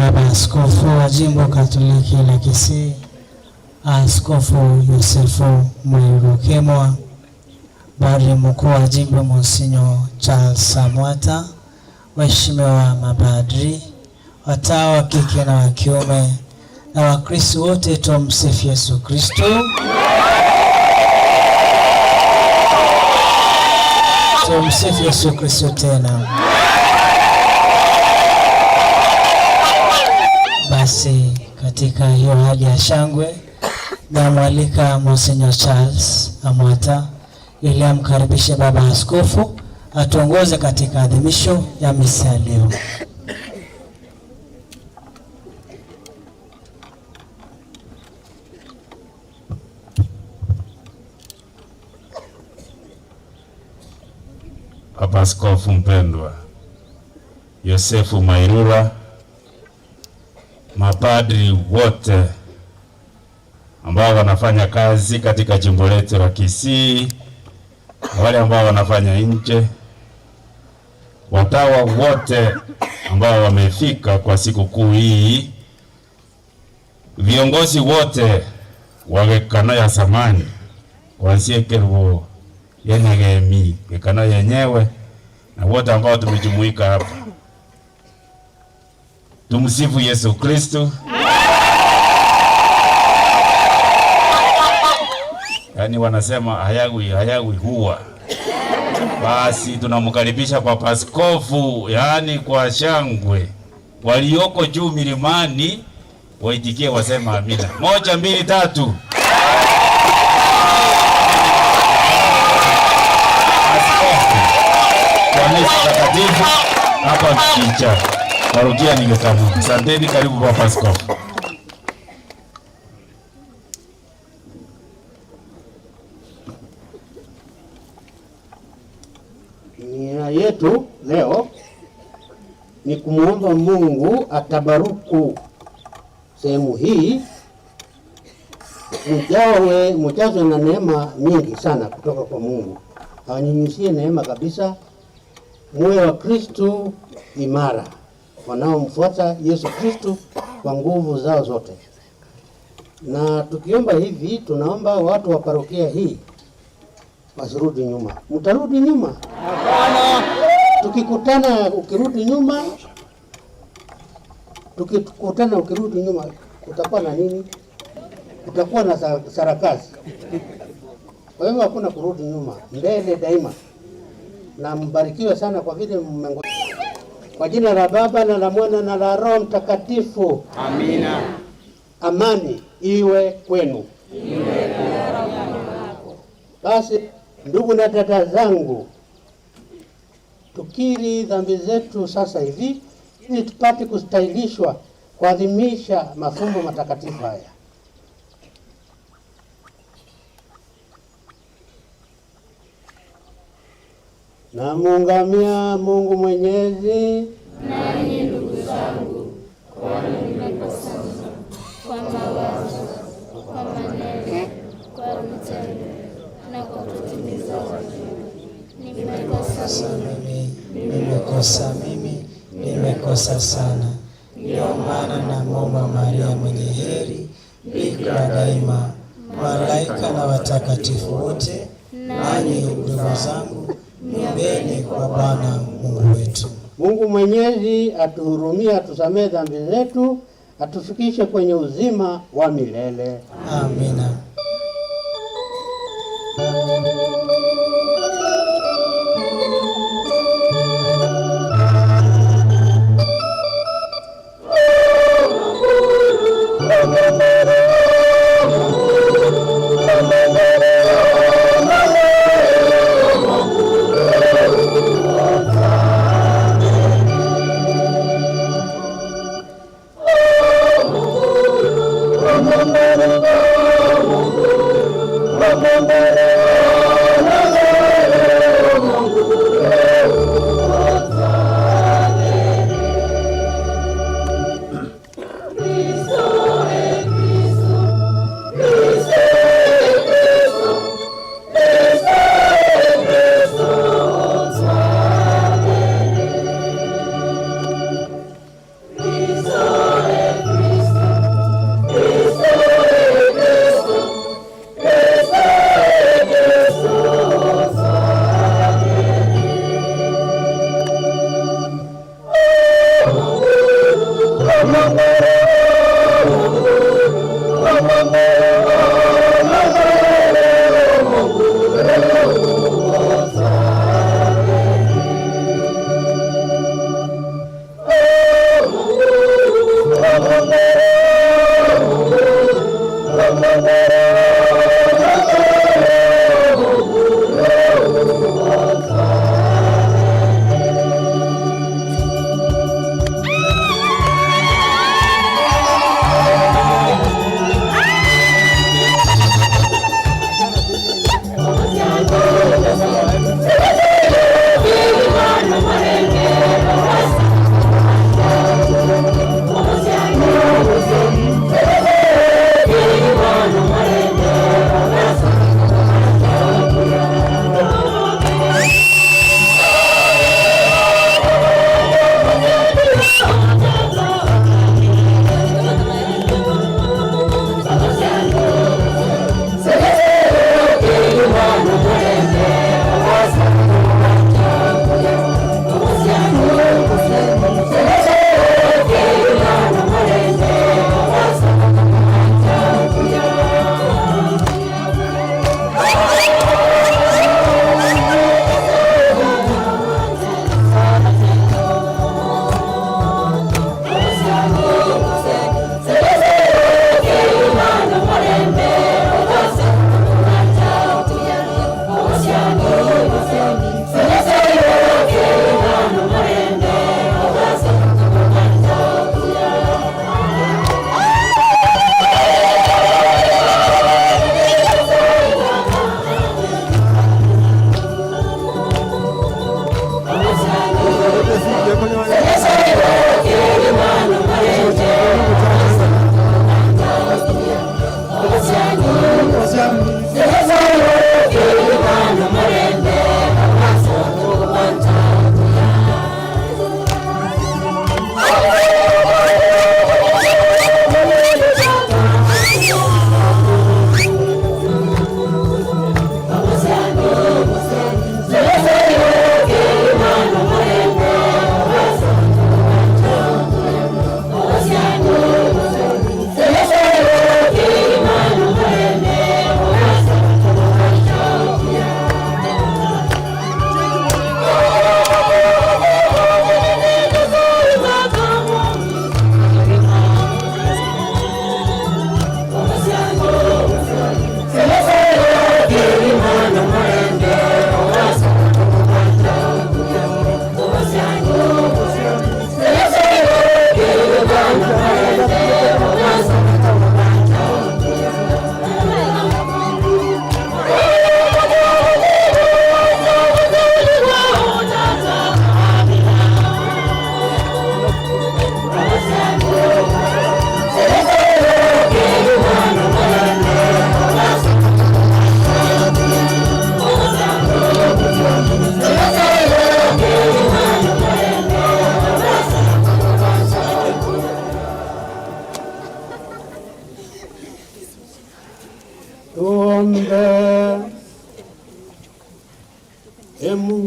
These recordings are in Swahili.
Baba Askofu wa Jimbo Katoliki la Kisii, Askofu Yosefu Mwiru Rukemwa, Padri Mkuu wa Jimbo Monsinyo Charles Samwata, waheshimiwa mapadri, watawa wa kike na wa kiume na Wakristo wote, tumsifu Yesu Kristo. Tumsifu Yesu Kristo tena. Basi katika hiyo hali ya shangwe namwalika Monsinyo Charles Amwata ili amkaribishe Baba Askofu atuongoze katika adhimisho ya misa ya leo. Baba Askofu mpendwa Yosefu Mairura, mapadri wote ambao wanafanya kazi katika jimbo letu la Kisii, wale ambao wanafanya nje, watawa wote ambao wamefika kwa sikukuu hii, viongozi wote wa gekano ya zamani kuanzia Kerubo Yenyegemi gekano yenyewe na wote ambao tumejumuika hapa, tumsifu Yesu Kristo. Yaani wanasema hayagwi hayagwi huwa. Basi tunamkaribisha Papa Askofu, yaani kwa shangwe. Walioko juu milimani waitikie wasema amina. 1, 2, 3. Askofu kwa misa takatifu hapa Mchicha. Parokia ni Getamu. Asanteni, karibu Papa Askofu. Nia yetu leo ni kumuomba Mungu atabaruku sehemu hii, mjazwe na neema nyingi sana kutoka kwa Mungu. Awanyunyuzie neema kabisa, muwe wa Kristo imara, wanaomfuata Yesu Kristo kwa nguvu zao zote. Na tukiomba hivi, tunaomba watu wa parokia hii wasirudi nyuma. Mtarudi nyuma? Hapana. Tukikutana ukirudi nyuma, tukikutana ukirudi nyuma, kutakuwa na nini? Kutakuwa na sarakasi. Kwa hivyo hakuna kurudi nyuma, mbele daima. Na mbarikiwe sana kwa vile mmengoja. Kwa jina la Baba na la Mwana na la Roho Mtakatifu. Amina. Amani iwe kwenu. Basi ndugu na dada zangu, tukiri dhambi zetu sasa hivi ili tupate kustahilishwa kuadhimisha mafumbo matakatifu haya. Namuungamia Mungu Mwenyezi. Nanyi ndugu zangu, kwani nimekosa kwa mawazo, kwa maneno, kwa vitendo na kwa kutimiza wajibu. Nimekosa mimi, nimekosa mimi, nimekosa sana. Ndio maana namwomba Maria mwenye heri, bikira daima, malaika na watakatifu wote, nanyi ndugu zangu, niombeni kwa Bwana Mungu wetu. Mungu Mwenyezi atuhurumie, atusamehe dhambi zetu, atufikishe kwenye uzima wa milele. Amina. Oh,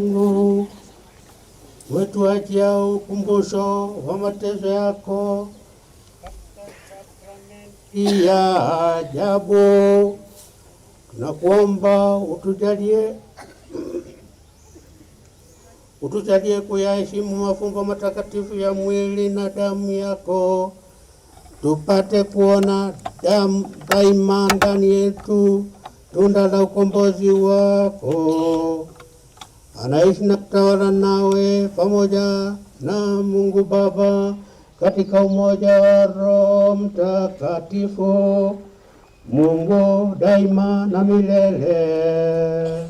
Mungu, wetuachia ukumbusho wa mateso yako ya ajabu. Tunakuomba utujalie kuyaheshimu mafumbo matakatifu ya mwili na damu yako, tupate kuona damu daima ndani yetu tunda la ukombozi wako. Anaishi na kutawala nawe pamoja na Mungu Baba katika umoja wa Roho Mtakatifu, Mungu daima na milele.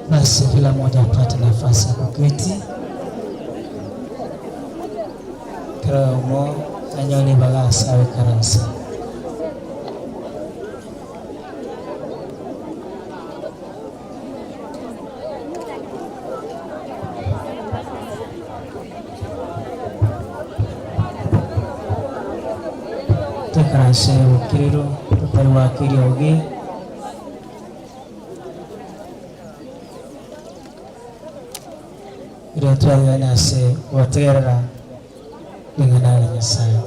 Basi kila mmoja apate nafasi ya kuketi. Kila mmoja anyole bagasa wekaransa. Twekaranse bukiriro tutari wakiria ogi. Ira twagana ase gwategerera ring'ana ria Nyasaye.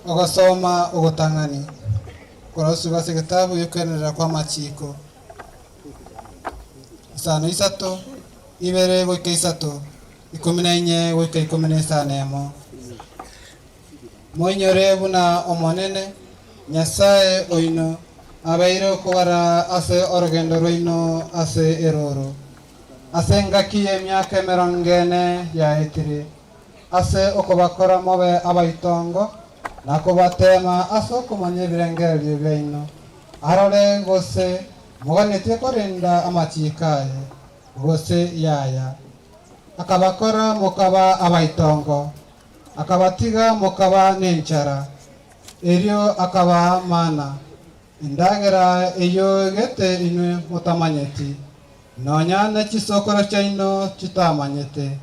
Ogosoma ogotang'ani korosuga ase egetabu giokoenderera kwa amachiko isano isato ibere goika isato 14 goika 15. Moinyore buna omonene Nyasaye oino abeire okobara ase orogendo rwaino ase eroro ase engaki y'emiaka 40 yaetire ase okobakora mobe abaitongo na kubatema ase okomanya ebirengererio biaino arore gose moganetie korinda amachiko aye gose yaya akabakora mokaba abaitongo akabatiga mokaba nenchara erio akaba mana indagera eyo gete inwe mutamanyeti nonya ne chisokoro chiaino chitamanyete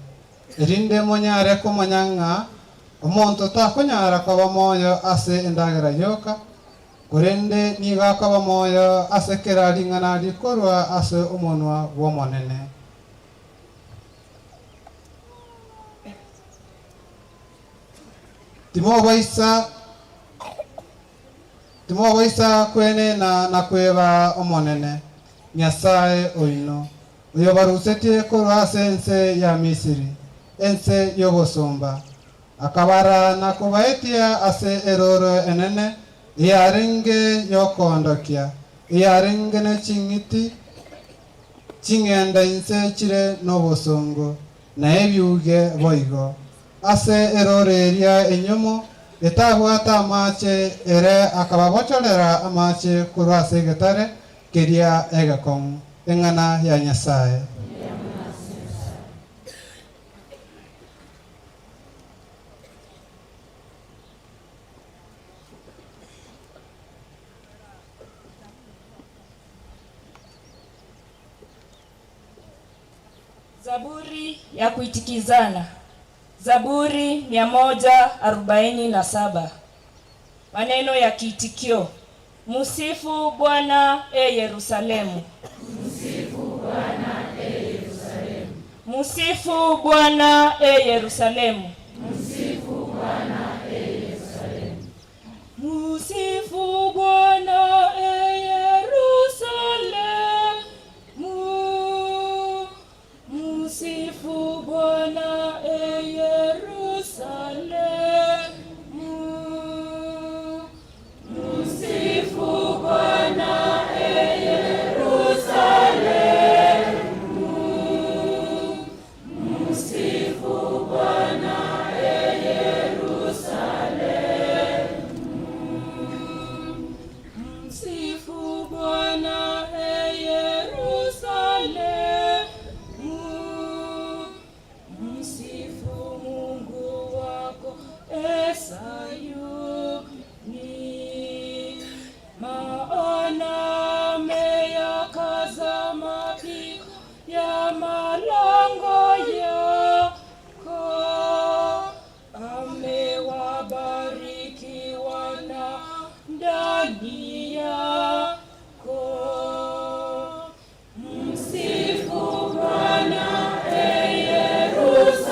erinde monyare komanya ng'a omonto takonyara koba moyo ase endagera yoka korende nigo akoba moyo ase kera ring'ana rikorwa ase omonwa bw'omonene. Timobaisa kwenena na kweba omonene Nyasaye oino oyo barusetie korwa ase ense ya Misiri ense y'obosomba akabara na kubaetia ase eroro enene yarenge yokondokia yarenge ne ching'iti ching'enda inse chire n'obosongo na ebiuge boigo ase eroro eria enyomo etabwata amache ere akababochorera amache korwa ase egetare keria egekong'u eng'ana ya Nyasaye. Zaburi ya kuitikizana. Zaburi 147. Maneno ya kiitikio. Musifu Bwana e Yerusalemu. Musifu Bwana e Yerusalemu. Musifu Bwana e Yerusalemu. Musifu Bwana e Yerusalemu. Musifu Bwana e Yerusalemu. Musifu Bwana e Yerusalemu. Musifu Bwana e Yerusalemu. Musifu Bwana e Yerusalemu. Musifu Bwana e Yerusalemu. Msifu Mungu wako e Sayuni, maana ameyakaza mapigo ya malango yako, amewabariki wana ndani yako. Msifu Bwana e Yerusalemu.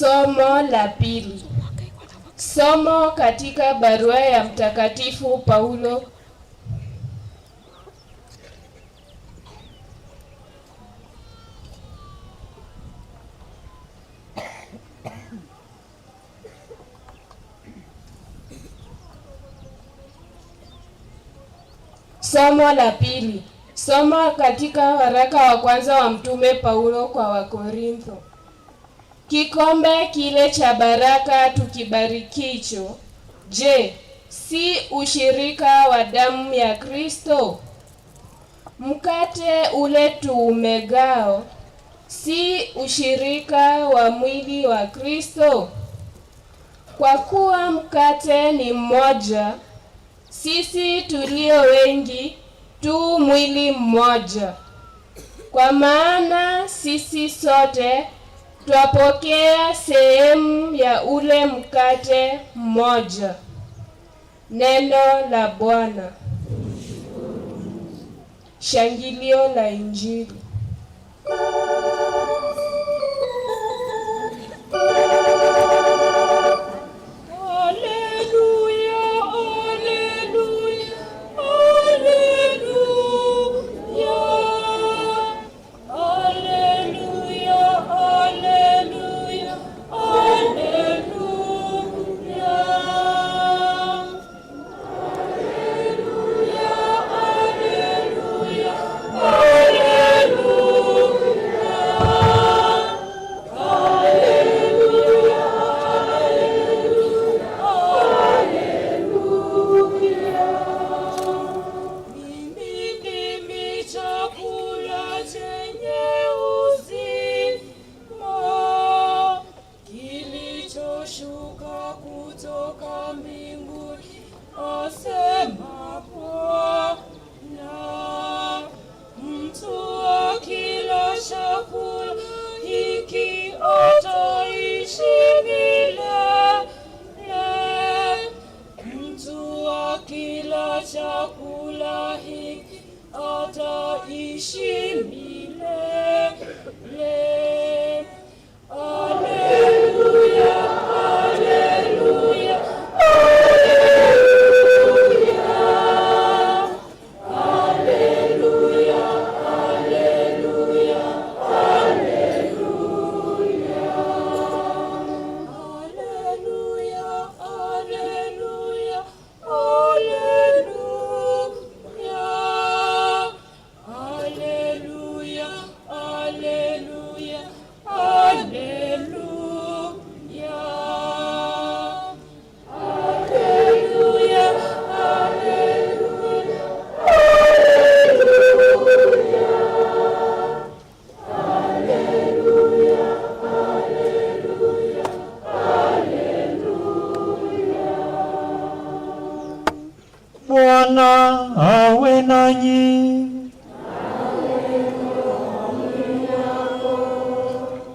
Somo la pili. Somo katika barua ya Mtakatifu Paulo Somo la pili. Somo katika waraka wa kwanza wa Mtume Paulo kwa Wakorintho. Kikombe kile cha baraka tukibarikicho, je, si ushirika wa damu ya Kristo? Mkate ule tuumegao, si ushirika wa mwili wa Kristo? Kwa kuwa mkate ni mmoja, sisi tulio wengi tu mwili mmoja. Kwa maana sisi sote twapokea sehemu ya ule mkate mmoja. Neno la Bwana. Shangilio la Injili. Alleluia, alleluia, alleluia. Alleluia, alleluia, alleluia. Alleluia, alleluia, alleluia. Mimi ndimi chakula chenye uzima kilichoshuka kutoka mbinguni, asema Bwana. Mtu akila chakula hiki ataishi milele. Mtu akila chakula hiki ataishi milele. Alleluia, alleluia, alleluia. Alleluia, alleluia, alleluia. Alleluia, alleluia, alleluia. Alleluia, alleluia, alleluia. Alleluia, alleluia, alleluia. Alleluia, alleluia, alleluia. Bwana awe nanyi.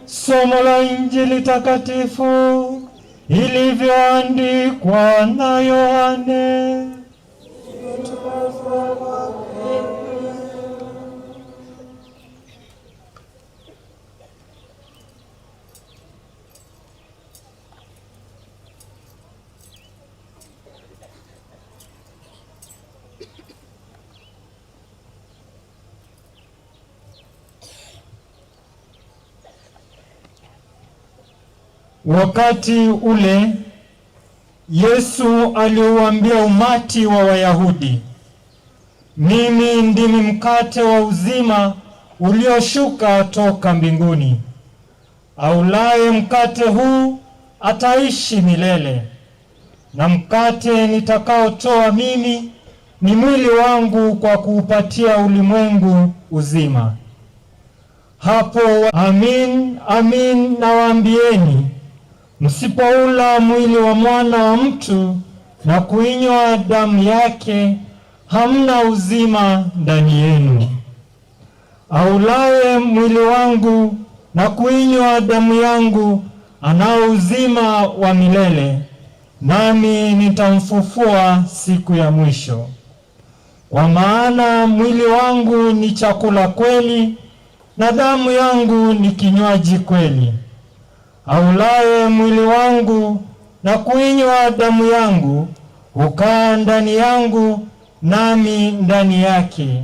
Somo la Injili takatifu ilivyoandikwa na Yohane. Utukufu kwako. Wakati ule Yesu aliuambia umati wa Wayahudi, mimi ndimi mkate wa uzima ulioshuka toka mbinguni. Aulaye mkate huu ataishi milele, na mkate nitakaotoa mimi ni mwili wangu kwa kuupatia ulimwengu uzima. Hapo amin, amin nawaambieni, msipoula mwili wa mwana wa mtu na kuinywa damu yake, hamna uzima ndani yenu. Aulaye mwili wangu na kuinywa damu yangu anao uzima wa milele, nami nitamfufua siku ya mwisho. Kwa maana mwili wangu ni chakula kweli, na damu yangu ni kinywaji kweli. Aulaye mwili wangu na kuinywa damu yangu hukaa ndani yangu, nami ndani yake.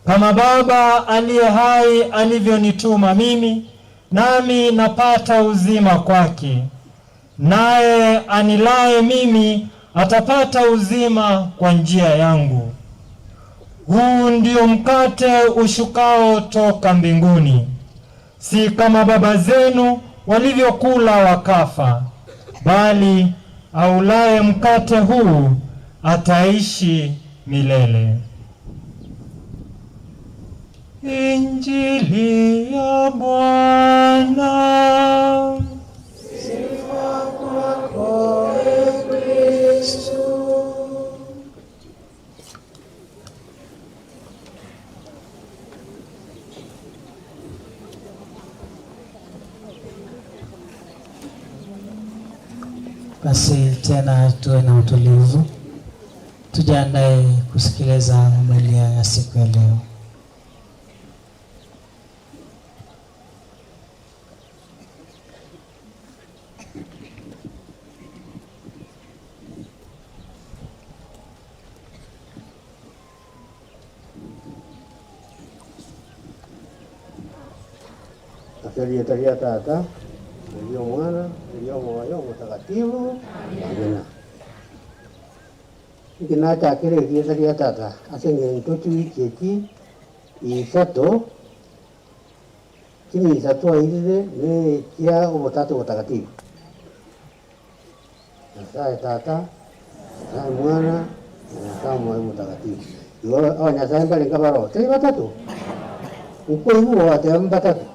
Kama Baba aliye hai alivyonituma mimi, nami napata uzima kwake. Naye anilaye mimi atapata uzima kwa njia yangu. Huu ndio mkate ushukao toka mbinguni, si kama baba zenu walivyokula wakafa, bali aulaye mkate huu ataishi milele. Injili ya Bwana. Sifa kwako, Ee Kristo. Basi tena tuwe na utulivu, tujiandae kusikiliza homilia ya siku ya leo. Ase rieta ria Tata, eria Omwana, eria Omoyo Omotakatifu, amina. Inki nachakire erieta ria Tata ase eng'encho chiwiki eki isato chimisa twairire ne chia obotatu obotakatifu. Nyasaye Tata, Nyasaye Mwana, na Nyasaye Omoyo Omotakatifu. Igo abanyasaye mbarenge baroo, tari batatu? Nkoigwa ateba mbatatu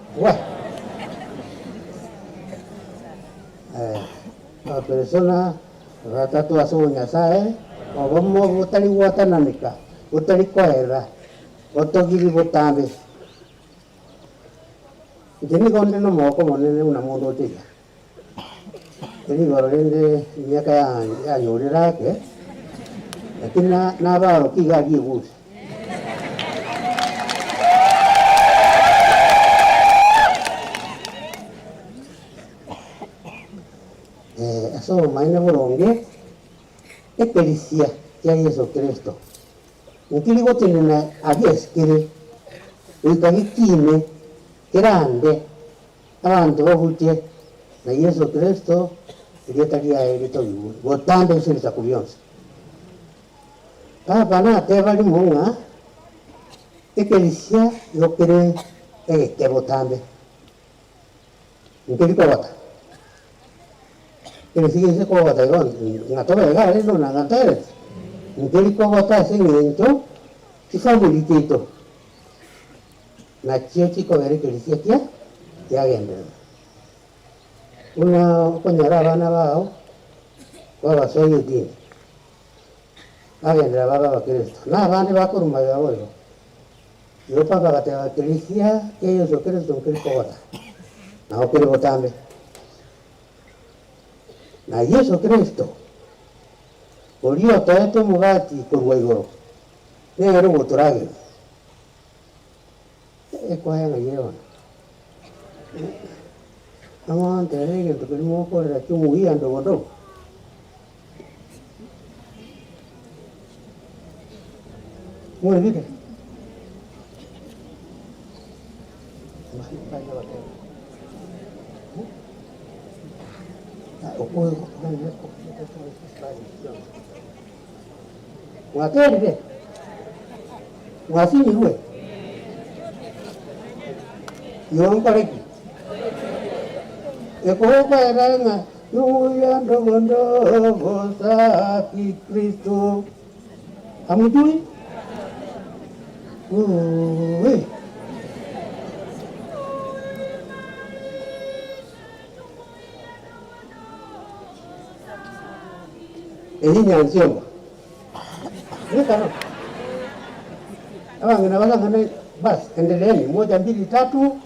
wa persona batatu ase obonyasaye obomo botari gwatananika botari koera botogiri botambe. Inche nigo nde na omogoko monene buna mundu oteya eri igoro rinde emiaka yanyorire ake, lakini nabarokia iga agieguse. Ase obomaene boronge ekerisia kia Yesu Kristo nkiri gotenena agiasikire goika gikime kerande abanto babuche na Yesu Kristo erieta riaye ritogigwe gotanda ase ebisaku bionsi. Papa nateba rimo ng'a ekerisia igo kere egeke botambe nkeri kogota ekerisia gese kogota igo ng'atobe iga are nona ng'aterete nkeri kogota ase eng'encho chifamiri chiaito nachio chikogera ekerisia kia kiagenderera. Buna okonyora abana bao babasoa edini bagendera baba abakristo na abande bakoruma iga boigo. Igo papa agateba ekerisia kia Yesu Kristo nkeri kogota nabo kere botambe. Na Yesu Kristo oria otoete omogati korwa igoro nere ogotoragera ekwaya ng'ai ere bono amontere egento keria mogokorera kia omugia ndogo ndogo. Mwebire mwaterire mwasinyirwe igo nkoreki ekokwera ng'a yuya ndogo ndogo za Kikristo hamjui? Ui. Eyi nyansiomba nikano abangina basangane basi, endeleeni moja mbili tatu.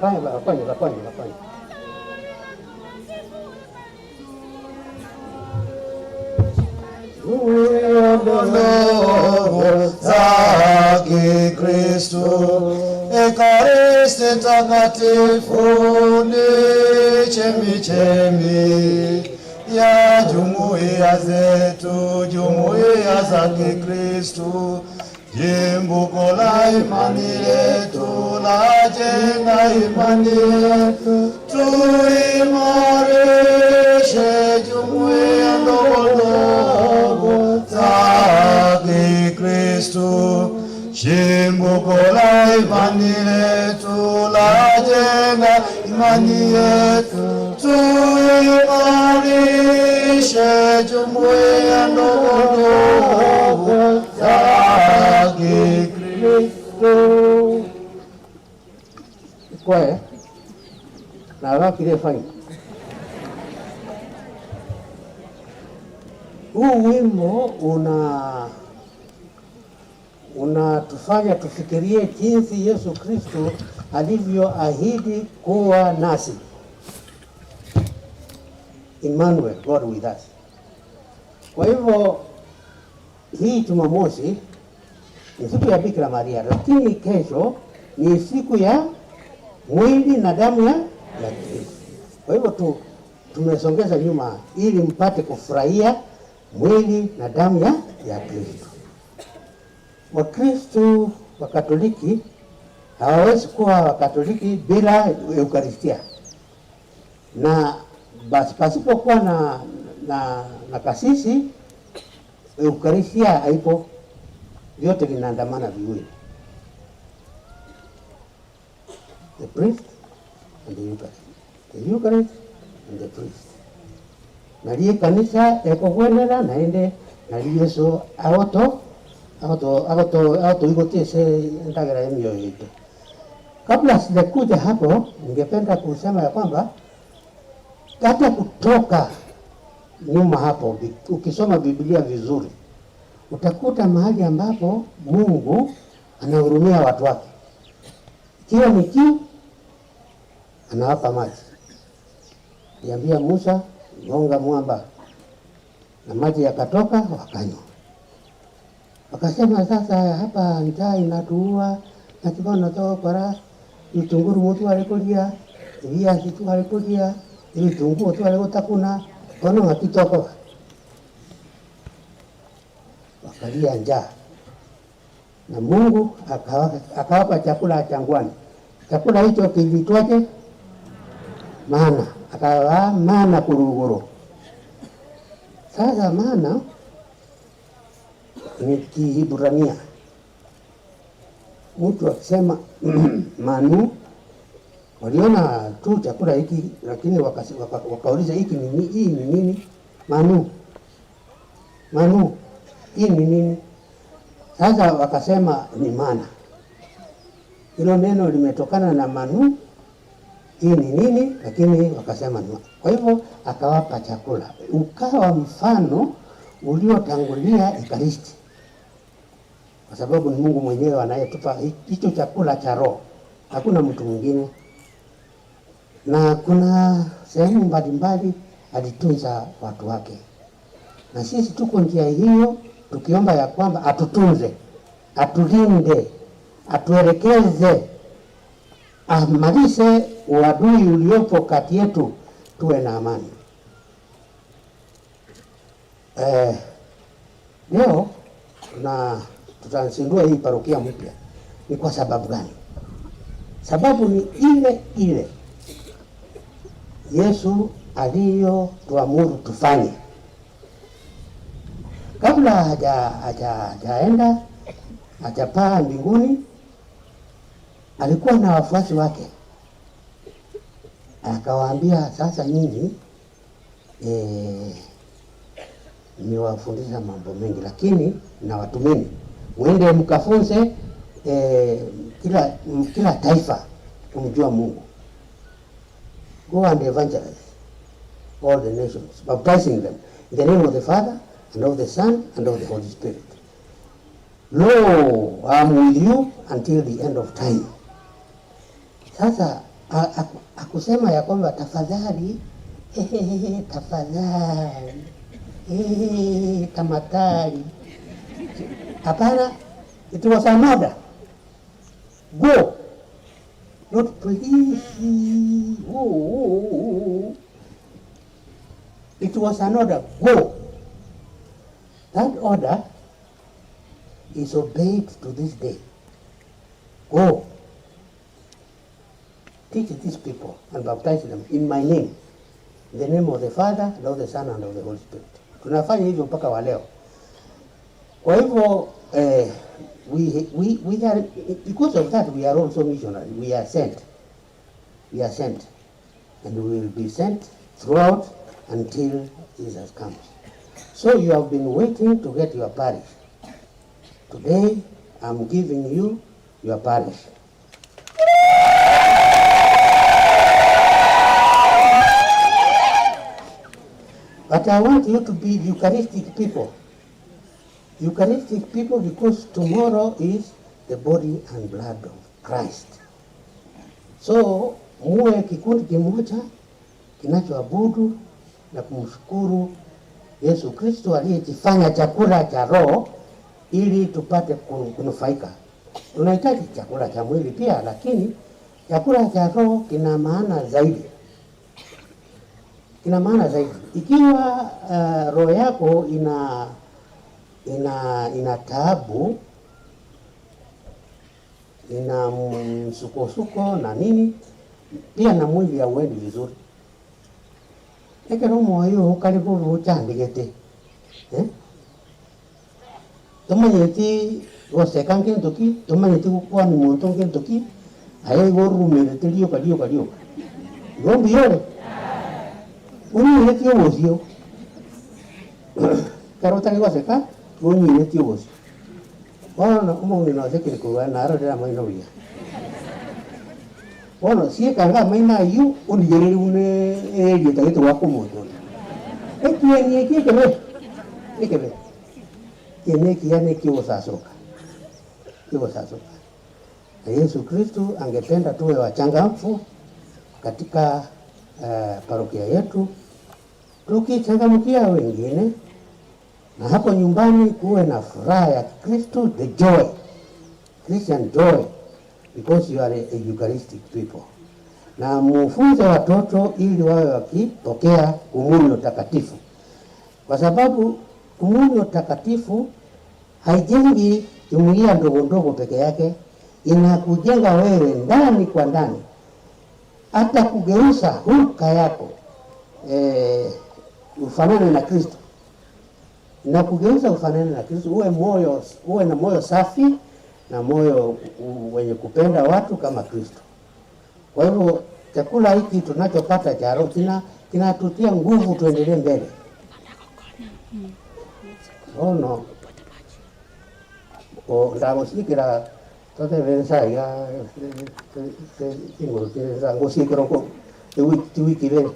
Bakonye, bakonye, bakonye. Za Kikristo, Ekaristi takatifu ni chemichemi ya jumuiya zetu, jumuiya za Kikristo, jimbuko la imani yetu, lajenga imani yetu, tuimarishe jumuiya ndogo ndogo za Kikristo, chimbuko la imani letu, lajenga imani yetu, tuimarishe jumuiya ndogo ndogo za Kikristo. Kwaya na wakile fine. Huu wimbo unatufanya tufikirie jinsi Yesu Kristo alivyoahidi kuwa nasi. Emmanuel, God with us. Kwa hivyo hii Jumamosi ni siku ya Bikira Maria, lakini kesho ni siku ya mwili na damu ya Kristo. Kwa hivyo tumesongeza nyuma ili mpate kufurahia mwili na damu ya Kristo. Wakristo wa Katoliki hawawezi kuwa Wakatoliki bila Eukaristia. Na basi pasipokuwa na kasisi, Eukaristia haipo. Vyote vinaandamana viwili. The priest and the Eucharist. The Eucharist and the priest. Naliye kanisa ekogwenera naende nali Yesu agoto agoto igotese ndagera ya mioyo yetu. Kabla sijakuja hapo, ningependa kusema ya kwamba hata kutoka nyuma hapo, ukisoma Biblia vizuri utakuta mahali ambapo Mungu anahurumia watu wake. Ikiwa ni kiu, anawapa maji. Aliambia Musa, gonga mwamba, na maji yakatoka, wakanywa. Wakasema sasa hapa njaa inatuua, na kibono tokora, vitunguru mtu alikulia, viazi tu alikulia, vitunguu tu alikutakuna, kono hakitoko. Wakalia njaa. Na Mungu akawapa chakula jangwani. Chakula hicho kilitwaje? Mana. Akawa mana kuruguru. Sasa mana ni Kihibrania. Mtu akisema manu, waliona tu chakula hiki, lakini wakauliza hiki ni nini? Hii ni nini? Manu. Manu, hii ni nini? Sasa wakasema ni mana. Hilo neno limetokana na manu, hii ni nini? Lakini wakasema ni mana. Kwa hivyo akawapa chakula. Ukawa mfano uliotangulia Ekaristi. Kwa sababu ni Mungu mwenyewe anayetupa hicho chakula cha roho. Hakuna mtu mwingine. Na kuna sehemu mbalimbali alitunza watu wake. Na sisi tuko njia hiyo tukiomba ya kwamba atutunze, atulinde, atuelekeze, amalize uadui uliopo kati yetu, tuwe na amani. Leo tutazindua hii parokia mpya. Ni kwa sababu gani? Sababu ni ile ile Yesu aliyotuamuru tufanye. Kabla hajaenda, hajapaa mbinguni, alikuwa na wafuasi wake. Akawaambia, sasa nyinyi nimewafundisha mambo mengi, lakini nawatumeni muende mkafunze kila taifa kumjua Mungu. Go and evangelize all the nations, baptizing them in the name of the Father and of the Son and of the Holy Spirit. Lo, I am with you until the end of time. Sasa Akusema ya kwamba tafadhali, tafadhali, tamatali. Hapana, it was an order. Go. Not please. Oh. It was an order. Go. That order is obeyed to this day. Go. Teach these people and baptize them in my name. In the name of the Father, and of the Son, and of the Holy Spirit. Tunafanya hivyo mpaka wa leo. Kwa hivyo we are, because of that we are also missionaries. We are sent. We are sent. And we will be sent throughout until Jesus comes. So you have been waiting to get your parish. Today, I'm giving you your parish. But I want you to be Eucharistic people. Eucharistic people, because tomorrow is the body and blood of Christ. So muwe kikundi kimoja kinachoabudu na kumshukuru Yesu Kristo aliyejifanya chakula cha roho ili tupate kunufaika. Tunahitaji chakula cha mwili pia, lakini chakula cha roho kina maana zaidi. Kina maana zaidi. Ikiwa roho yako ina taabu, ina msukosuko na nini, pia na mwili hauendi vizuri. Ekero moyo karibu buchandigete. Tumanyeti goseka nkintu ki, tumanyeti gukwani muntu nkintu ki, aye gorumerete rioka rioka rioka. Gombi yore. Unyireti obosio. Kero otari goseka, unyireti obosio. Bono omong'ina osekire korwa narorera maino buya. Bono siekanga maino aywo onigereri buna erieta gete gwaka omonto oria. Ekieni eki ekebe, ekebe. Kieni ekiya na ekiogosasoka. Ekiogosasoka. Na Yesu Kristo angependa tuwe wachangamfu katika parokia yetu, tukichangamkia wengine, na hapo nyumbani kuwe na furaha ya Kristo, the joy, Christian joy, because you are a Eucharistic people. Na mufunze watoto ili wawe wakipokea komunyo takatifu, kwa sababu komunyo takatifu haijengi jumuiya ndogo ndogo peke yake, inakujenga wewe ndani kwa ndani, hata kugeuza hulka yako ufanane na Kristo. Na kugeuza ufanane na Kristo, uwe na moyo safi na moyo wenye kupenda watu kama Kristo. Kwa hivyo chakula hiki tunachopata cha roho kinatutia nguvu tuendelee mbele. Ono o ndagosikira tote vensa ya tingo tingo ngosikira ko tiwiki bere.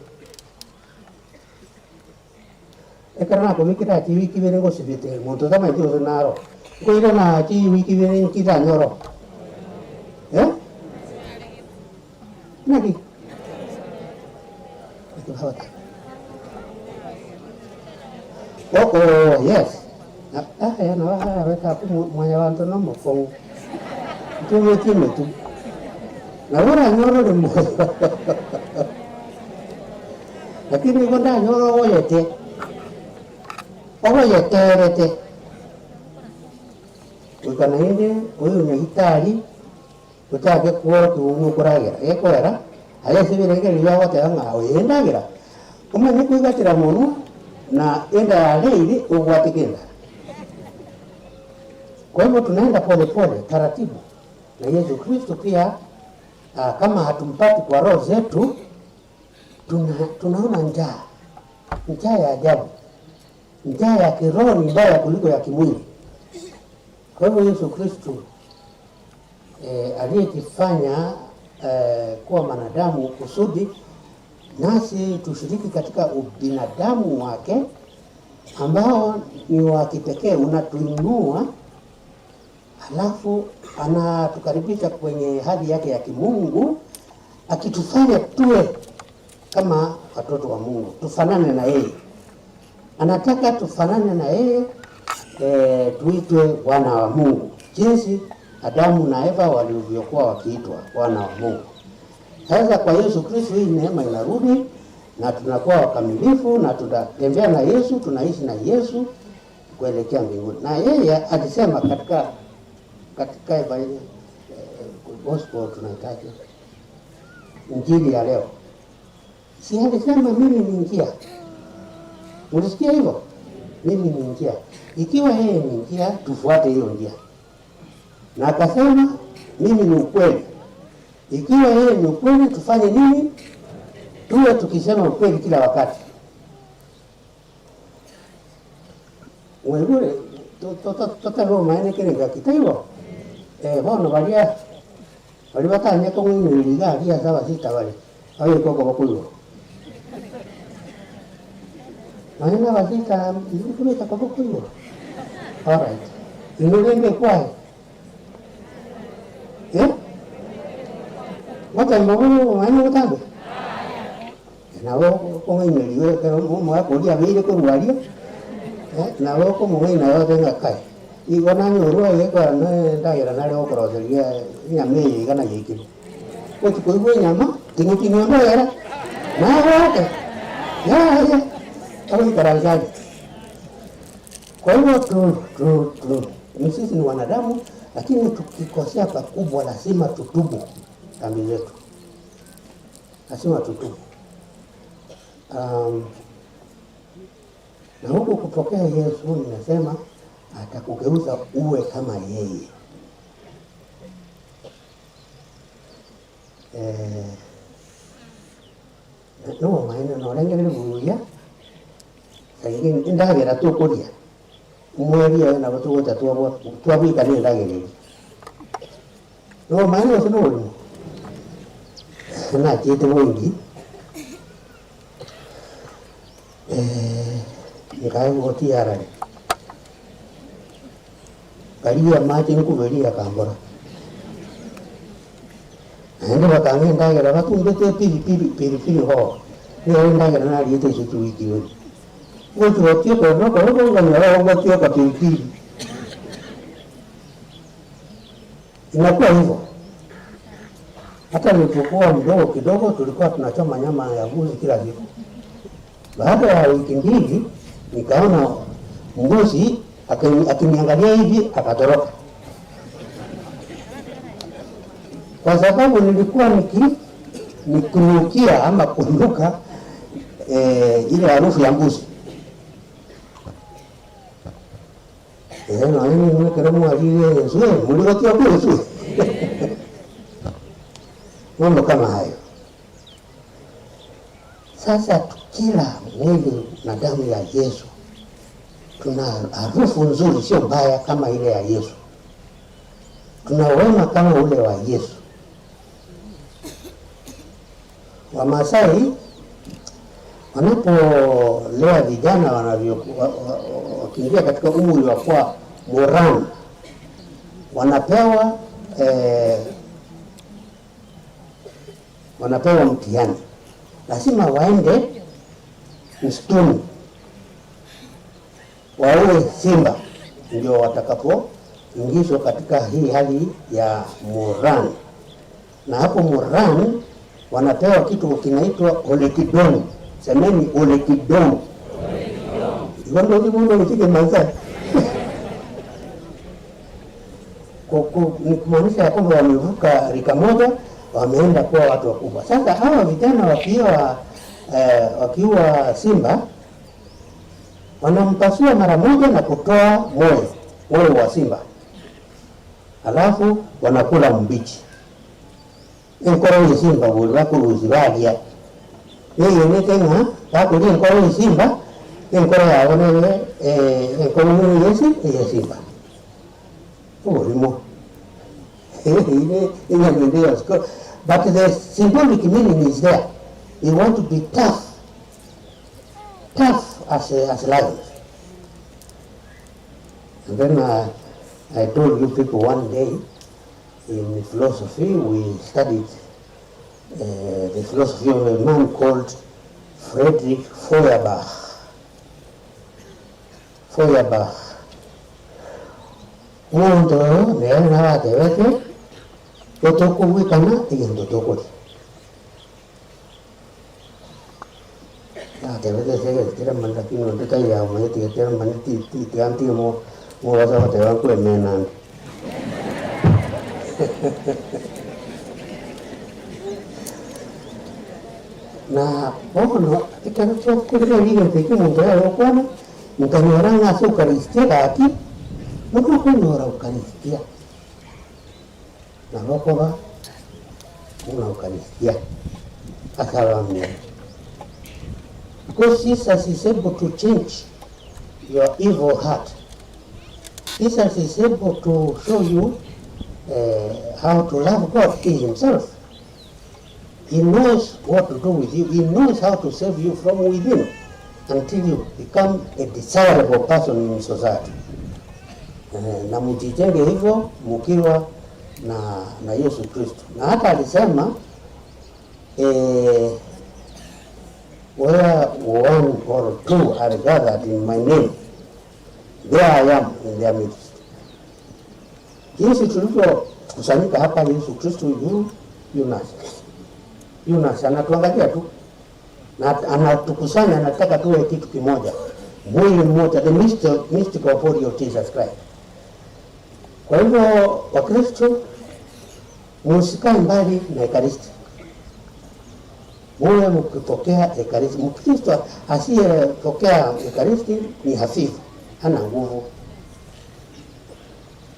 Ekero nakomikira tiwiki bere ngosibete muntu tamaiti gose naro. Nkoira na tiwiki bere nkitanyoro. Naki? Oh, yes. Ya no weka mwanyabanto no mokongu. Tumetime tu. Na bora nyoro le moyo. Lakini konda nyoro oyete. Oyeterete. Ukana inde oyu nyagitari utake kuora kiungu kuragira. Ekwera aye sibirenge liyagote nga oyendagira. Umenye kuigatira mono na enda ya leili ugwatikenda. Kwa hivyo tunaenda pole pole taratibu. Na Yesu Kristo pia kama hatumpati kwa roho zetu, tunaona njaa. Njaa ya ajabu. Njaa ya kiroho ni mbaya kuliko ya kimwili. Kwa hivyo Yesu Kristo aliyejifanya kuwa mwanadamu kusudi nasi tushiriki katika ubinadamu wake ambao ni wa kipekee, unatuinua alafu anatukaribisha kwenye hali yake ya kimungu, akitufanya tuwe kama watoto wa Mungu, tufanane na yeye. Anataka tufanane na yeye, tuitwe wana wa Mungu, jinsi Adamu na Eva walivyokuwa wakiitwa wana wa Mungu. Sasa kwa Yesu Kristo hii neema inarudi na tunakuwa wakamilifu na tutatembea na Yesu, tunaishi na Yesu kuelekea mbinguni. Na yeye alisema katika gospel tunahitaji injili ya leo. Si alisema mimi ni njia? Ulisikia hivyo? Mimi ni njia. Ikiwa yeye ni njia, tufuate hiyo njia. Na akasema mimi ni ukweli. Ikiwa yeye ni ukweli, tufanye nini? Tuwe tukisema ukweli kila wakati. Wewe totalo maana kile ngakitaiwa. Bono balia bali batanya ko ngwiniriga ria saba sita bali. Ayo koko bakuyo. Maana basita ndikubeta koko kuyo. All right. Inolenge kwae. Eh? Wata mbogo maana utambe. Nabo kong'aineriwe ekero omogaka oria abeire korwa aria, nabo komong'aina yote ng'a kai. Igo nanyorwa egekora ndagera nare gokoroseria enyama eye iga nayeikire. Gochi koigwa enyama, ting'oting'o ndagera, nagoke, yaya, agoikaransa aria. Kwa hivyo sisi ni wanadamu, lakini tukikosea pakubwa lazima tutubu dhambi zetu. Lazima tutubu. Na huku kupokea Yesu, ninasema atakugeuza uwe kama yeye. No maana no rengere buya. Saingine ndagera tukuria. Mweria na watu wote tuwabika ni ndagera. No maana sino ulimo. Na kitu wingi. Nikaegotiarare karia mache nkuberia kambora naende bakange ndagera batumbete pili pili pili ho niyo ndagera nariete icio chiwiki uri gochigotioka nokorogonga gotioka pili pili. Inakuwa hivyo. Hata nilipokuwa mdogo kidogo tulikuwa tunachoma nyama ya mbuzi kila siku. Baada ya wiki mbili nikaona mbuzi akiniangalia hivi akatoroka. Kwa sababu nilikuwa nikinukia ama kunuka ile harufu ya mbuzi. Na mimi nimekeramu alile nzuri, mliotia kwa nzuri. Mambo kama hayo. Sasa tukila mwili na damu ya Yesu, tuna harufu nzuri, sio mbaya kama ile ya Yesu. Tuna wema kama ule wa Yesu. Wamasai wanapolea vijana wakiingia katika umri wa kuwa moran, wanapewa mtihani. Lazima waende msituni waue simba ndio watakapoingizwa katika hii hali ya moran. Na hapo moran wanapewa kitu kinaitwa olekidon. Semeni olekidon. Ndio ndio ndio Masai. Ni kumaanisha ya kwamba wamevuka rika moja, wameenda kuwa watu wakubwa. Sasa hawa vijana wakiwa simba wanampasua mara moja na kutoa moyo wa simba, alafu wanakula mbichi. Enkoro ya simba buli bakuruzi balya yeye netenga bakulya enkoro ya simba, enkoro yawe neye enkoro yesi ya simba obulimo. But the symbolic meaning is there. You want to be tough, tough as lions. And then I told you people one day in philosophy we studied The philosophy of a man called Friedrich Feuerbach. Feuerbach. Omonto oyo nere nabatebete otokobwekana egento tokoria. Natebete ase egetera mani lakini onde taiya omanyete egetera mani tiantige mobasa goteba nkwemena ande. Na bono ekero twakorire ebinto eki omonto yare gokwana nkanyora ng'a ase eucharistia gaki nabo okonyora eucharistia nabo okoba buna eucharistia ase abamura. Because Jesus is able to change your evil heart. Jesus is able to show you how to love God in himself. He knows what to do with you. He knows how to save you from within until you become a desirable person in society. Na mjijenge hivyo mkiwa na Yesu Kristo. Na hata alisema where one or two are gathered in my name, there I am in their midst. Jinsi tulivyokusanyika hapa, Yesu Kristo yu nasi anatuangalia tu na anatukusanya, anataka tuwe kitu kimoja, mwili mmoja, the mystical body of Jesus Christ. Kwa hivyo Wakristo msikae mbali na Ekaristi, muwe mkipokea Ekaristi. Mkristo asiyepokea Ekaristi ni hafifu, hana nguvu.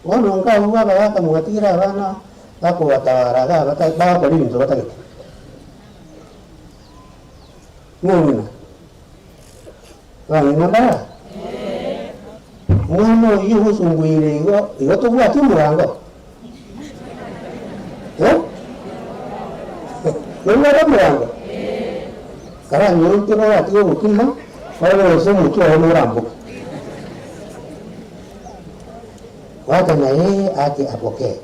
Bono ngabo baba bakamwatira abana bakubatawaraga bakora ibintu batagete. Ng'ina bang'ina bara mwana oyu usungwire igo igo tubwati omurango nobwate omurango karanyonte babwati obokima barabose omutu oyo norambuka wacha na yeye aje apokee.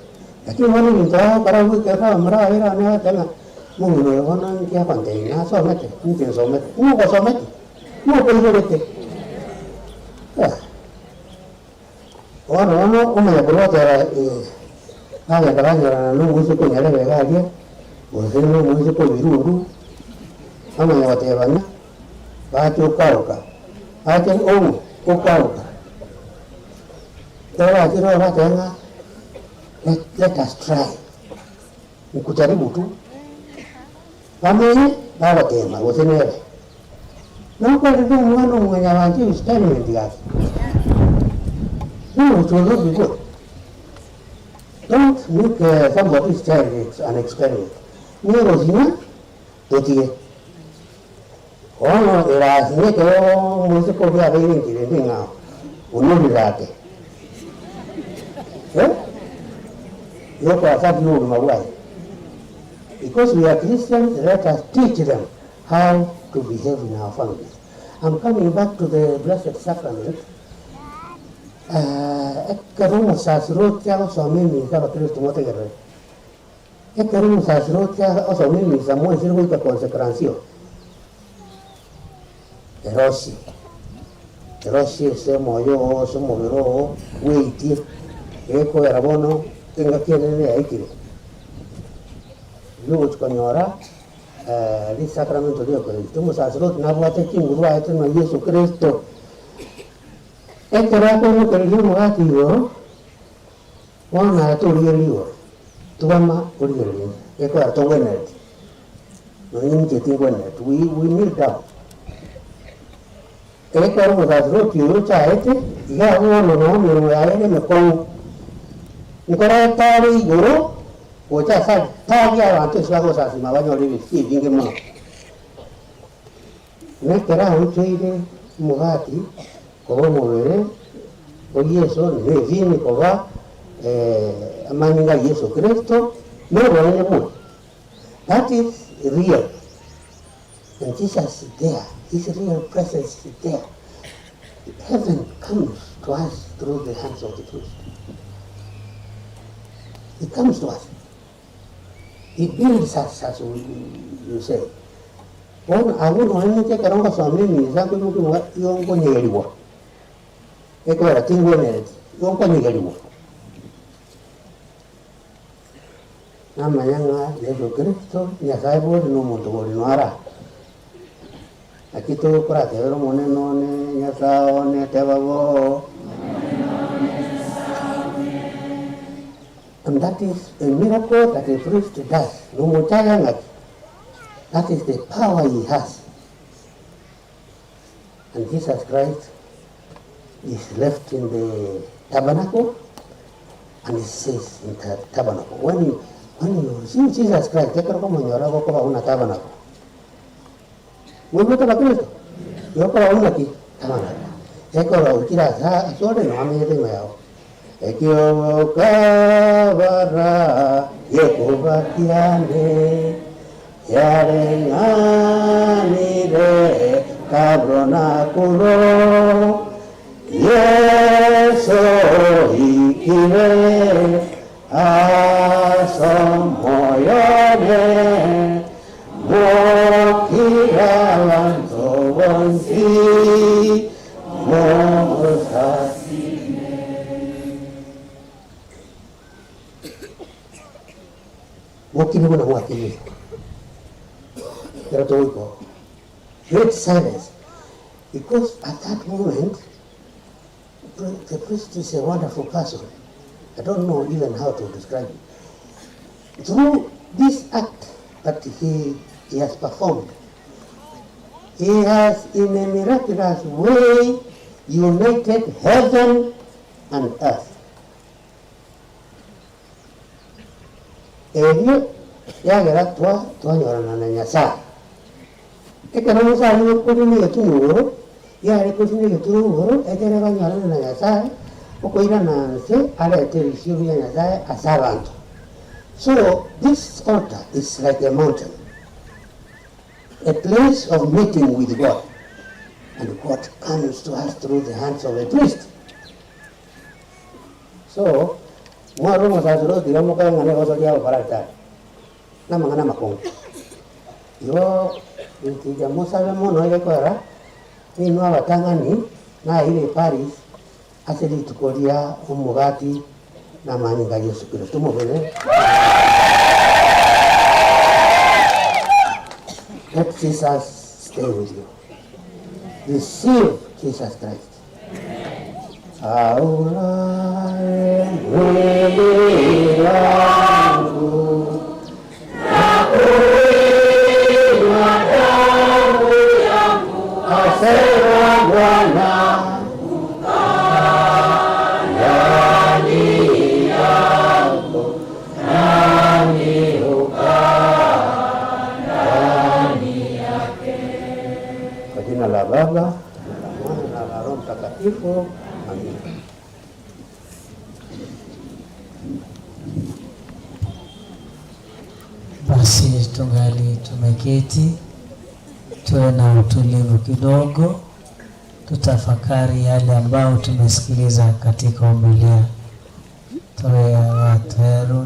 Lakini wana bintu hao karabwike mrawira ne tena Mungu ne wana nkia kwante na somete nti somete Mungu somete Mungu kuigorete wana wana umaya kurwatera agenda banyurana n'omwisiko nyarebe garia gose n'omwisiko birundu amanya batebana bache okauka bache omu okauka tebachire batenga let us try nkujaribu tu bamenye babatema gose nere nokorire omwana omwanya wanje experiment gake. No, it will not be good. Don't make somebody's child an experiment. Nero totie. Ono era sinete o musico via venire venga unurirate. Eh? Io qua sabu magwai. Because we are Christians, let us teach them how to behave in our families. I'm coming back to the Blessed Sacrament. Ekero sacerdote osomimi sa Kristo motegere. Ekero sacerdote osomimi sa mo sirgo ka consecración. Erosi. Erosi se moyo se movero weiti eko erabono tenga kiene aikire. Lugo chkonyora il sacramento di Eucaristia. Sacerdote na voce chinguru aete na Yesu Kristo. Ekero akoimokereria omogati igoro, bono aye torigereria igoro, tubama origereria, ekora togwenereti, nonye inche tingwenereti, we kneel down. Ekero omosasiroti oyo ochaete, iga bono nonya emeremo yaye ere emekong'u, nkora etare igoro, gocha ase tari abanto ase bagosasima banyore ebisio ebinge mono. Nekero aonchoire omogati, koba omobere o Yesu nevini koba amaninga Yesu Kristo nobonene bwe. That is real. And Jesus is there. His real presence is there. Heaven comes to us through the hands of the priest. It comes to us. He builds us, as you say. Bono abuno ninche karonga swamini zangu muku yongo nyeriwa. Ekora tingwe yongo nyeriwa. Namanyanga Yesu Kristo Nyasaye bori no muntu bori no ara. Akito kora tebero mone no ne Nyasaye ne tebabo. And that is a miracle that a priest does. No more. That is the power he has. And Jesus Christ is left in the tabernacle, and he says in the tabernacle. When you see Jesus Christ, take una tabernacle. Yarenganire tabronakulo Yeso ikire asomoyone mokiralanto bonsi mosasine. Mokiribuna mwakiri. Great silence, because at that moment, the priest is a wonderful person. I don't know even how to describe it. Through this act that he has performed, he has in a miraculous way united heaven and earth. Ebyo yagera twanyorana na Nyasaye. Ekero Nyasaye kuri getunguru yare kuri getunguru ekere banyorana na Nyasaye okoirana nse arete ebisio bya Nyasaye ase abantu. So this altar is like a mountain, a place of meeting with God, and God comes to us through the hands of a priest. So mwaro musasuro tiramuka ngane gosoria oparata namangana makongo yo ntiga musabe mono egekora ninwa abatang'ani naire Paris ase rituko ria omogati na manyinga Yesu Kristo mobere. Let Jesus stay with you. Receive Jesus Christ. Aulae mwili wangu na kuinywa damu yangu, asema Bwana, ndani yako nami hukaa ndani yake. Kwa jina la Baba na la Mwana na la Roho Mtakatifu. Amina. Basi tungali tumeketi, tuwe na utulivu kidogo, tutafakari yale ambayo tumesikiliza katika homilia. Tuwe watu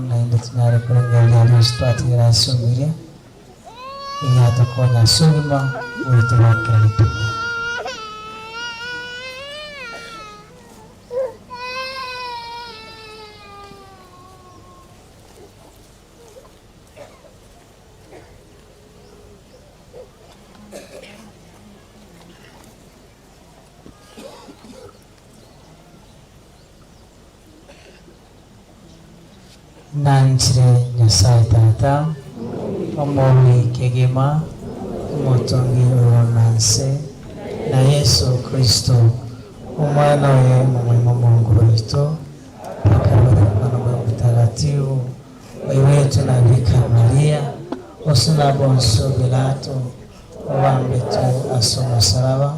na inde tunyare kurengelia lustwatira sumiria ili atakonya sugima wito wake alituko. Nanchire Nyasaye Tata omowi kegima omotongi oronanse na Yesu Kristo omwana we mumwima Mungu wetu akabona na Mtakatifu wetu na Bikira Maria osuna bonso Pilato obambetu aso musalaba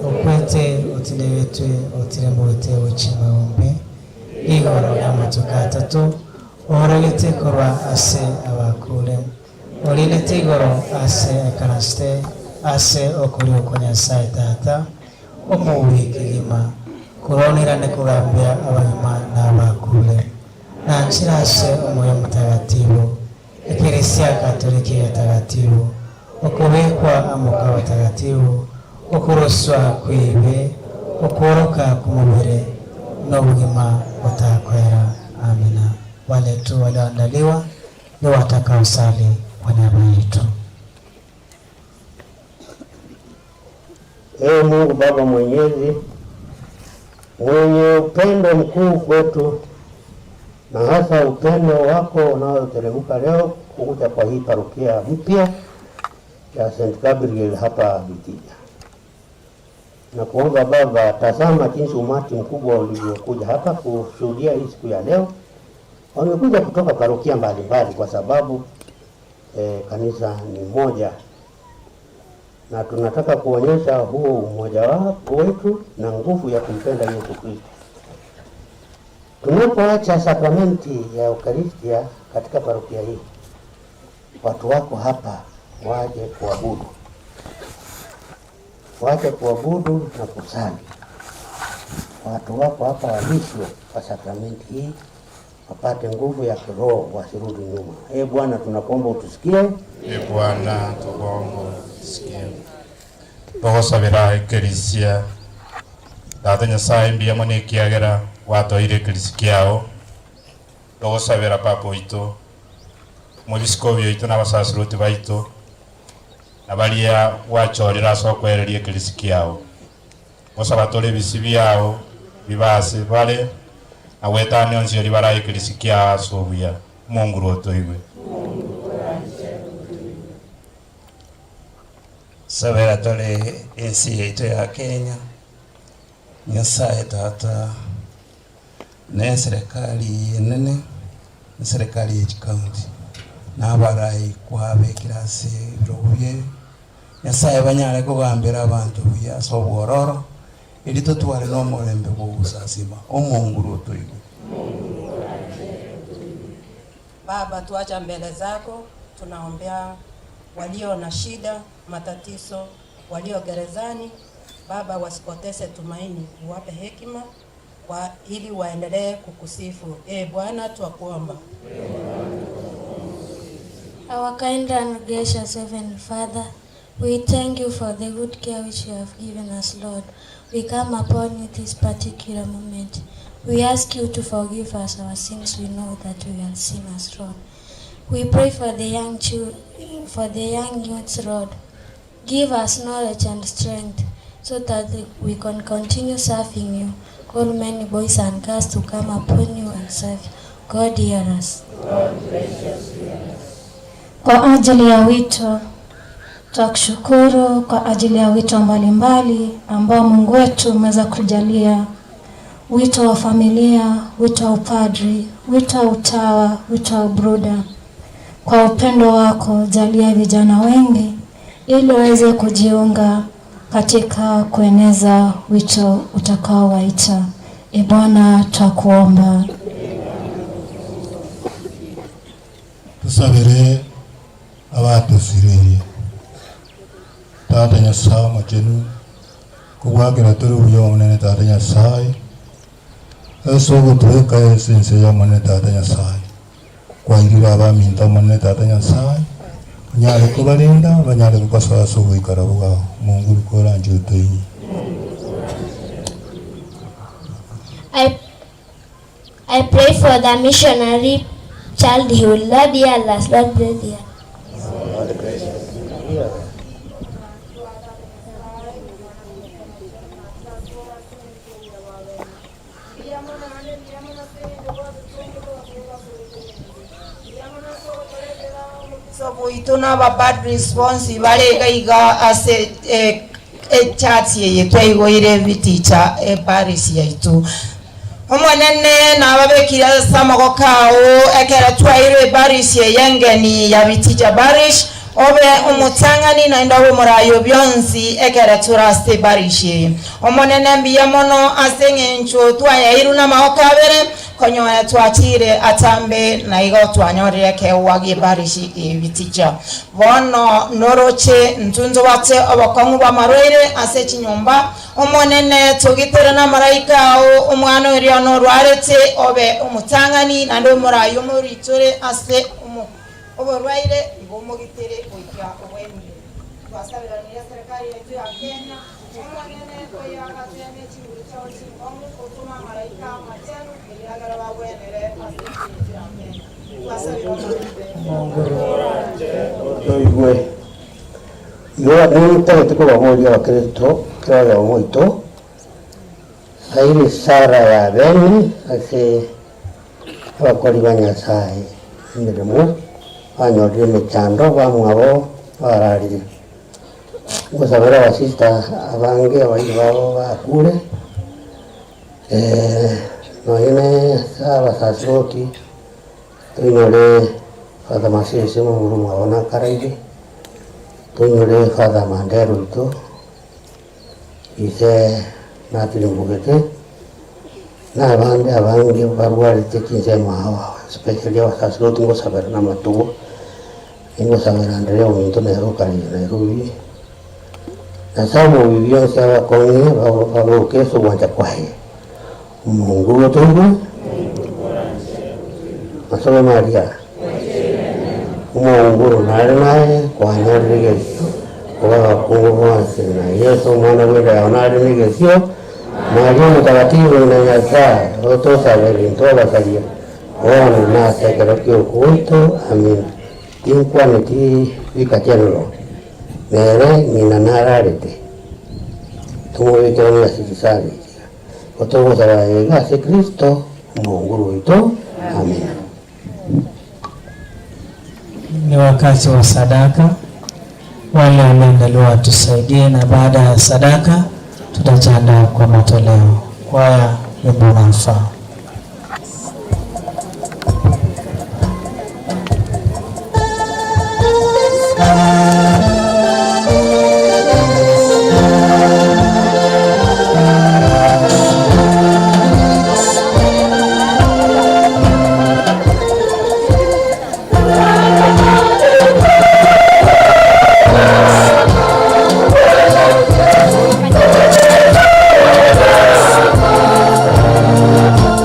okwete otinewetwe otirembote ochimaombe igoro y'amatuka atatu orogete korwa ase abakure orinete igoro ase ekaraste ase okuri okwa Nyasaye Tata omuwi kegima kuronirane kugambia abagima n'abakure na nchira ase omwoyo mutagatifu Eklesia Katoliki ya takatifu, okuwekwa amuka watakatifu, okuroswa kwibe, okuoroka kumubiri n'obugima butakwera. Amina. Wale tu walioandaliwa ni watakaosali kwa niaba yetu. Ee Mungu Baba Mwenyezi, mwenye upendo mkuu kwetu, na hasa upendo wako unaoteremka leo kukuja kwa hii parokia mpya ya St. Gabriel hapa Vitija. Na kuomba Baba, tazama jinsi umati mkubwa ulivyokuja hapa kushuhudia hii siku ya leo. Wamekuja kutoka parokia mbalimbali kwa sababu kanisa ni moja, na tunataka kuonyesha huo umoja wetu na nguvu ya kumpenda Yesu Kristo. Tunapoacha sakramenti ya Eukaristia katika parokia hii, watu wako hapa waje kuabudu, waje kuabudu na kusali. Watu wako hapa walishwe kwa sakramenti hii, wapate nguvu ya kiroho, wasirudi nyuma. Ee Bwana, tunakuomba utusikie. E Bwana, tukuomba utusikie. Tugusabira ekerisia Tata Nyasaye mbiamo nekiagera watoire ekerisi kiao, tugusabira Papa oito, omobisikobi oito na abasasiroti baito, na baria gwachorera ase okwereria ekerisi kiao, gosaba tore ebisi biao bibase bare na gwetania onsi oria barae ekerisi kiao ase obuya. Munguru otoigwe. Sabera tore ensi yaitu ya Kenya, Nyasaye Tata, ne serikali enene ne serikali ya county n'abarayi kwabekera ase ebirogo bye Nyasaye banyare kugambira abantu buya ase obwororo eri totware n'omurembe bw'obusasima. Omunguru otoigwe. Baba, tuacha mbele zako, tunaombea walio na shida, matatizo, walio gerezani. Baba, wasipoteze tumaini, uwape hekima ili waendelee kukusifu. E Bwana, twakuomba. Our kind and gracious Heavenly Father, we thank you for the good care which you have given us, Lord. We come upon you this particular moment. We ask you to forgive us our sins. We know that we are sinners, Lord. We pray for the young for the young youths, Lord. Give us knowledge and strength so that we can continue serving you. Call many boys and girls to come upon you and serve you. God hear us. Kwa ajili ya wito, twakushukuru kwa ajili ya wito mbalimbali ambao Mungu wetu umeweza kujalia. Wito wa familia, wito wa upadri, wito wa utawa, wito wa ubruda. Kwa upendo wako jalia vijana wengi ili waweze kujiunga katika kueneza wito utakaowaita. E Bwana, twakuomba. Tusabire abatusiririe Tata Nyasaye omachenu kobwakera tore obuya omonene Tata Nyasaye ase ogotweka ase ense ya omonene Tata Nyasaye kwairire abaminto omonene Tata Nyasaye banyare kobarinda banyare gokosoa ase ogoikara bwao. Mungu rikoranche otoinywe. I pray for the missionary childhood. Lord, hear us. Lord, hear us. Sobuituna ba bad response baregaiga ase echatsi eye twaigoire biticha eparis yaitu omonene nababekire ase amagoko ao ekero twairwe eparis eyengeni ya bitija parish obe omutang'ani naende obe omorayo bionsi ekero ture ase eparish eye omonene mbuya mono ase eng'encho twayairwe na amagoko abere konyora twachire atambe na igo twanyorire kewa gie parish ebitija bono noroche ntunzo bate obokong'u bwa marwaire ase chinyomba omonene tugitere na maraika ao omwana oria norwarete obe omutang'ani naende omorayo omoritore ase Oborwaire igo mogitere goika obwenire. Twasaberanire serikali yetu ya Kenya omonene koyakatene chinguru chao chingomu otuma malaika amachenu eriagara babwenere ase ensi yetu ya Kenya. Twasabira Oigwe igo nintagete kobaboria abakristo kera omoito aire sara ya bene ase abakori ba Nyasaye emirimo banyorire emechando bamwabo bararire ngosabera abasista abange abairi babo bakure noine abasasiroti tuinyore Father Masisi mumuru mwabo nakaraire tuinyore Father Mandero itu ise natirimbugete n'abandi abange barwarite kinsemo aho especially abasasiroti ngosabera n'amatugo ingosabera Andrea omuntu nerukari Nairobi nasabo bibyonse abakonye baboke sobwanja kwaye Mungu wetu Masomo Maria Mungu nare naye kwanyorire kuba bakungu bonse na Yesu mwana wera onare nigesio Maria mtakatifu na Nyasaye otosabere ntobasalia ono nasekero kiokuito amin tinkwane ti vikachenro mere ng'ina nararete tumubikirania sitisari otogosaba ega ase Kristo Mungu wetu amina. Ni wakati wa sadaka. Wale walioandaliwa watusaidie, na baada ya sadaka tutajiandaa kwa matoleo. Kwaya, wimbo unaofaa. Thank you.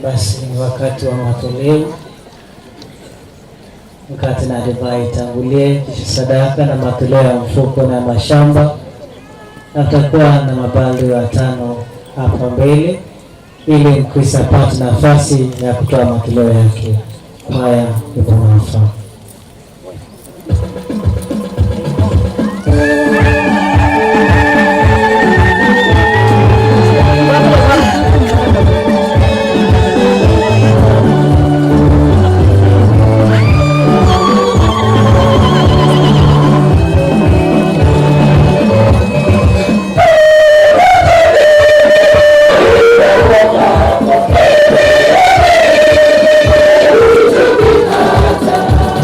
Basi ni wakati wa matoleo. Mkate na divai itangulie, kisha sadaka na matoleo ya mfuko na mashamba, na tutakuwa na mapadri watano hapa mbele ili Mkristo apate nafasi ya kutoa matoleo yake. Kwaya ipo mwafaka. Thank you.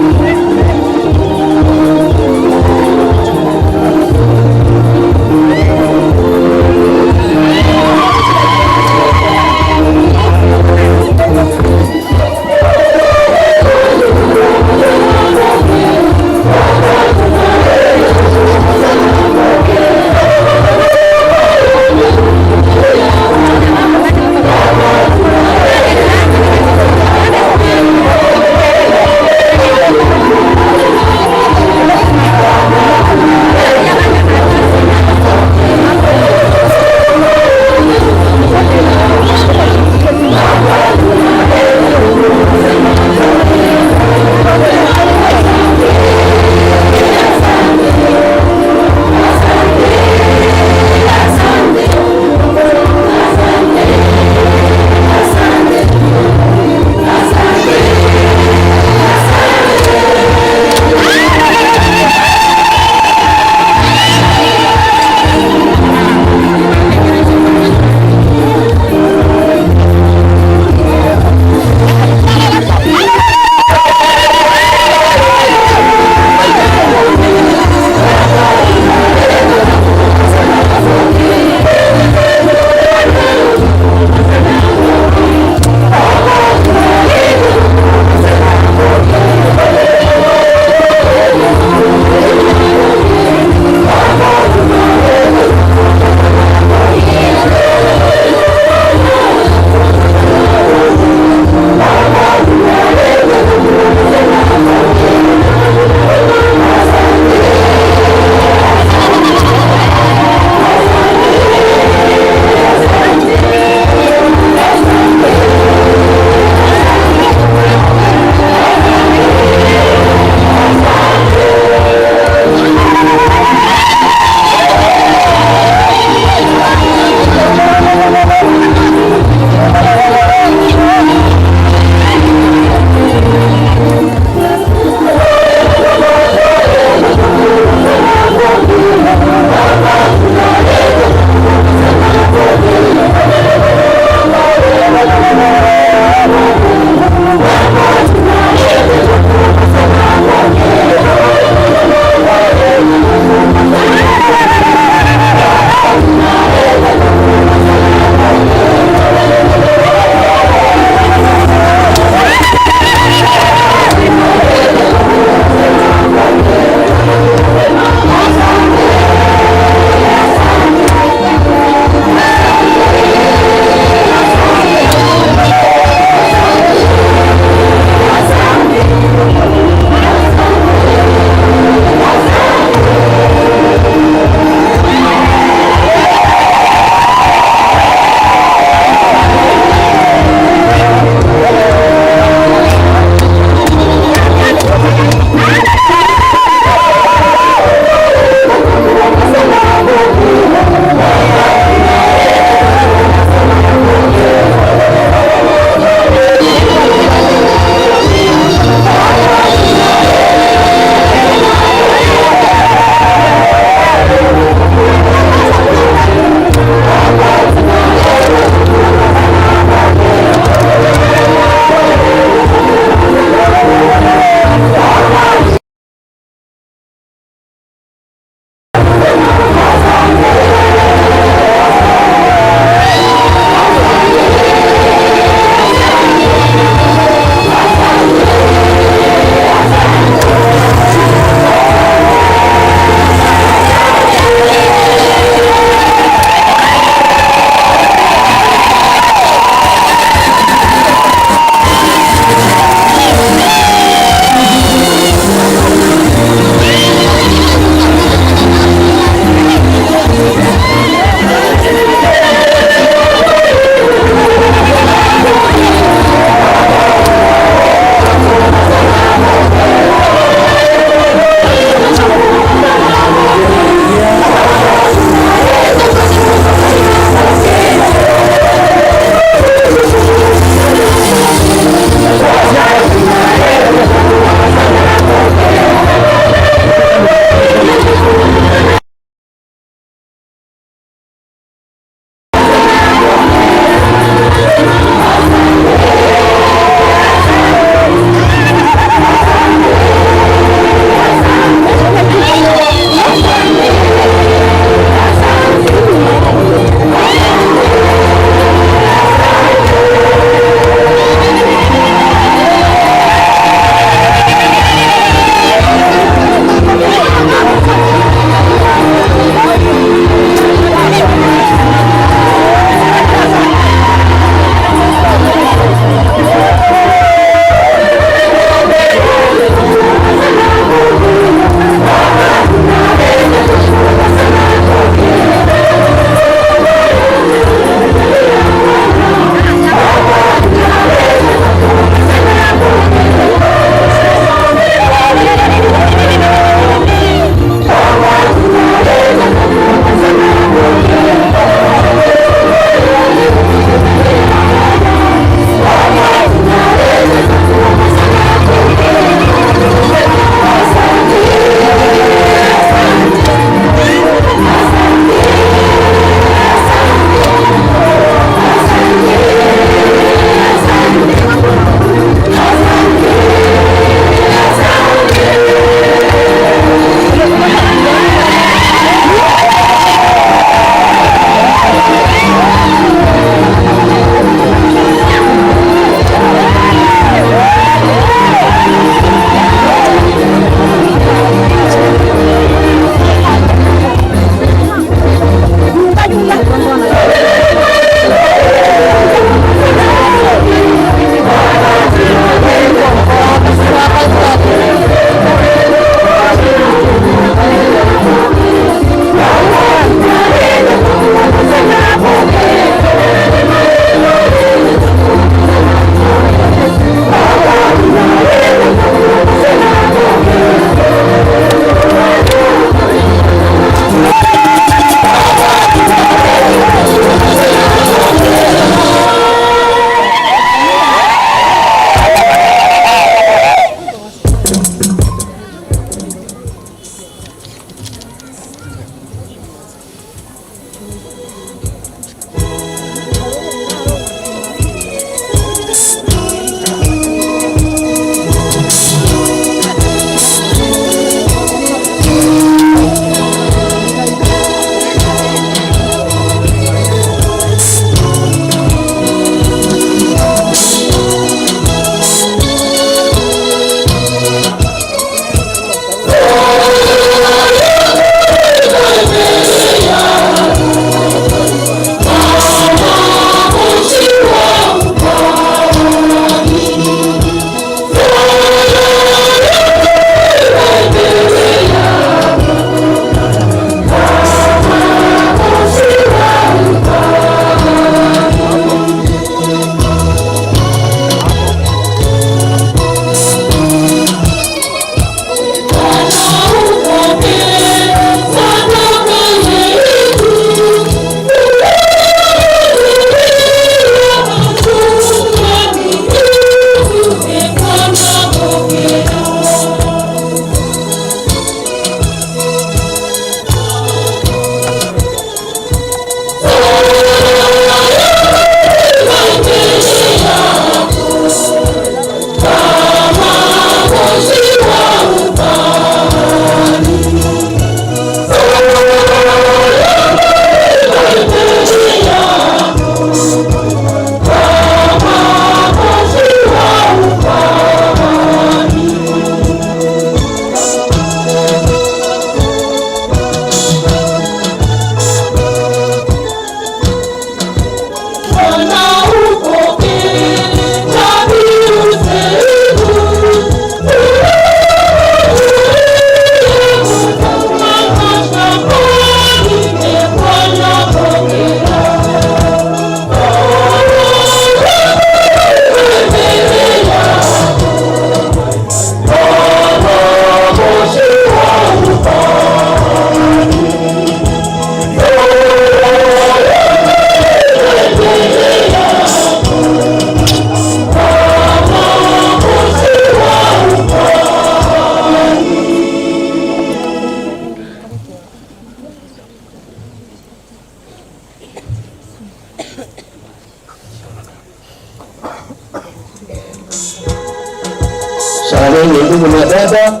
Saleni ndugu na dada,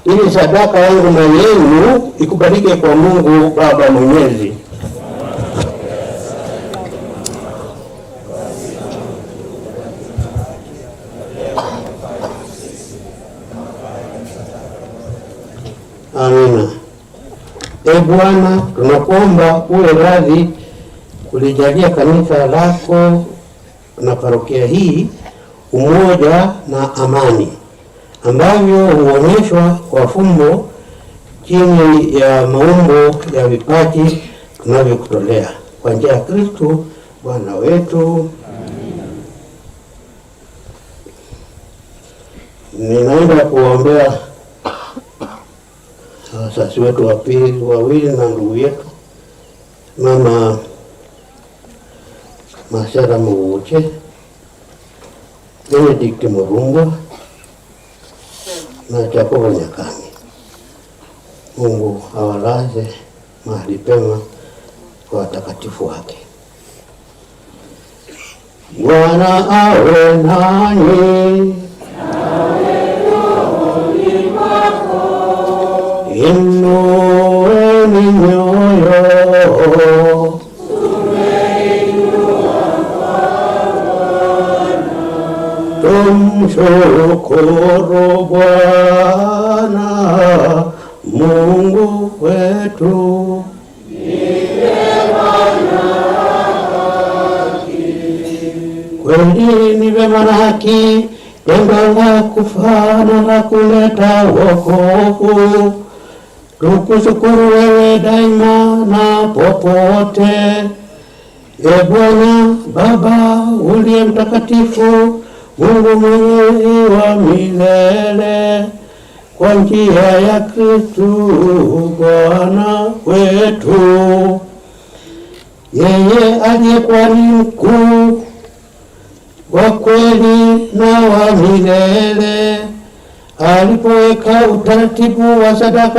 ili sadaka yangu na yenu ikubalike kwa Mungu Baba Mwenyezi. Amina. E Bwana, tunakuomba uwe radhi kulijalia kanisa lako na parokia hii umoja na amani ambavyo huonyeshwa kwa fumbo chini ya maumbo ya vipaji tunavyokutolea kwa njia ya Kristo Bwana wetu. Ninaenda kuombea wazazi wetu wa pili wawili na ndugu yetu Mama Masera Muguche, Benedict Murungo na Jacobo Nyakani. Mungu awalaze mahali pema kwa watakatifu wake. Bwana awe nanyi. Inueni mioyo. Tumshukuru Bwana Mungu wetu. Kweli ni vema na haki, tendo la kufana na kuleta wokovu. Tukushukuru wewe daima na popote, E Bwana Baba uliye mtakatifu, Mungu mwenyezi wa milele, kwa njia ya Kristo Bwana wetu. Yeye aliyekuwa ni mkuu wa kweli na wa milele, alipoweka utaratibu wa sadaka